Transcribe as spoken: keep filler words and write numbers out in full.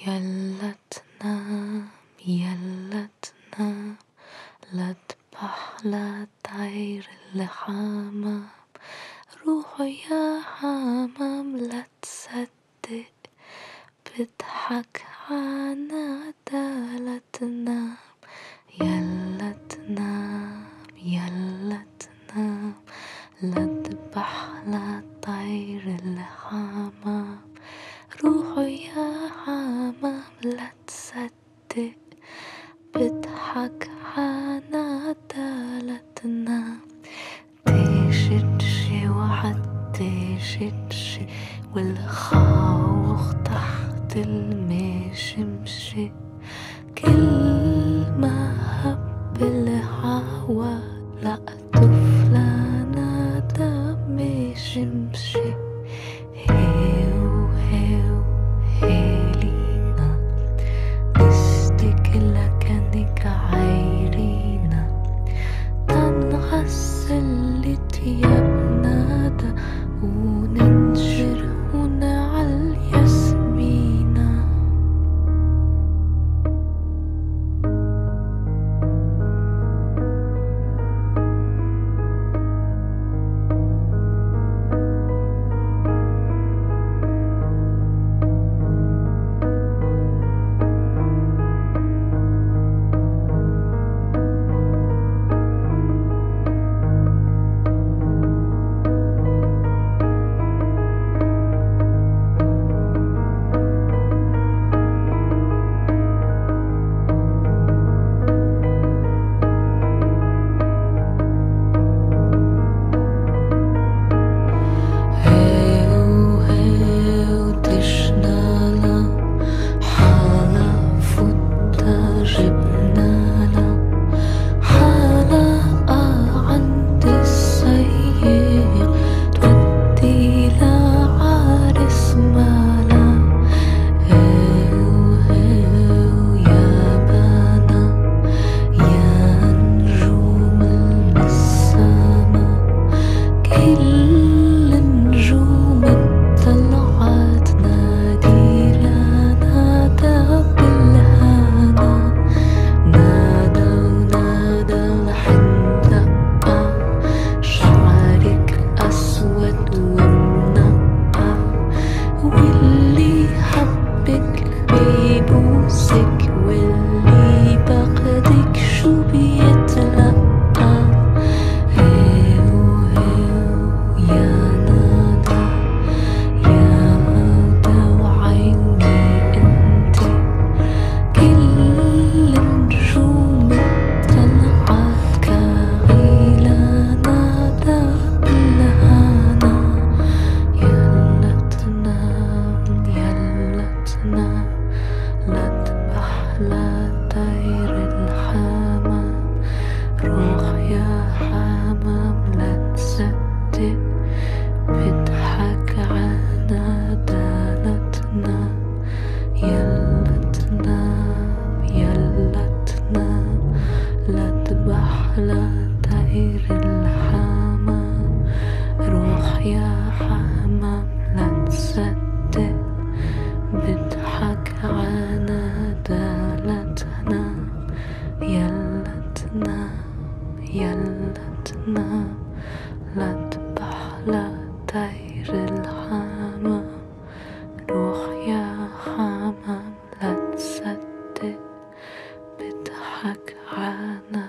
يلا تنام، يلا تنام، لا تبحلى طير الحمام. روح يا حمام، لا تصدق، بضحك عنادى، لا تنام، يلا تنام، يلا تنام، لا تبحلى طير الحمام. روح يا حمام، لا تصدق، بضحك عنادى، لا تنام. تيشتشي وعد تيشتشي، والخوخ تحت المشمشي. كل ما هب الهوا، لا طفلة نادى مشمشي. هيو هيو هيلينا، نستك لكنك عيرينا. تنغسل لتيابنا دا، وننشر ونعل ياسمينا. هيو هيو تشنالا، حالا فوتا جبنالا، حالا عند السير تودي لعرس مالا. هيو هيو يا بانا، يا نجوم السما، كل نجوم الطلعة تنادي لنا دا بالهنا. نادى ونادى الحين دقة، شعرك أسود ومنقى، واللي حبك بيبوسك، واللي بقدك شو بيتلقى. هيو هيو يا نادى، يا نادى وعيني انتي، كل نجوم طلعت كاغيلة نادى بالهنا. يلا تنام، يلا تنام، لا تبحلى طير الحمام. روح يا حمام، لا تصدق، بضحك عنادى، لا تنام. يلا تنام، يلا تنام، لا تبحلى طير الحمام. روح يا حمام، لا تصدق، بضحك عنادى، لا تنام. يلا تنام، يلا تنام، لا تبحلى طير الحمام. روح يا حمام، لا تصدق، بضحك عنادى،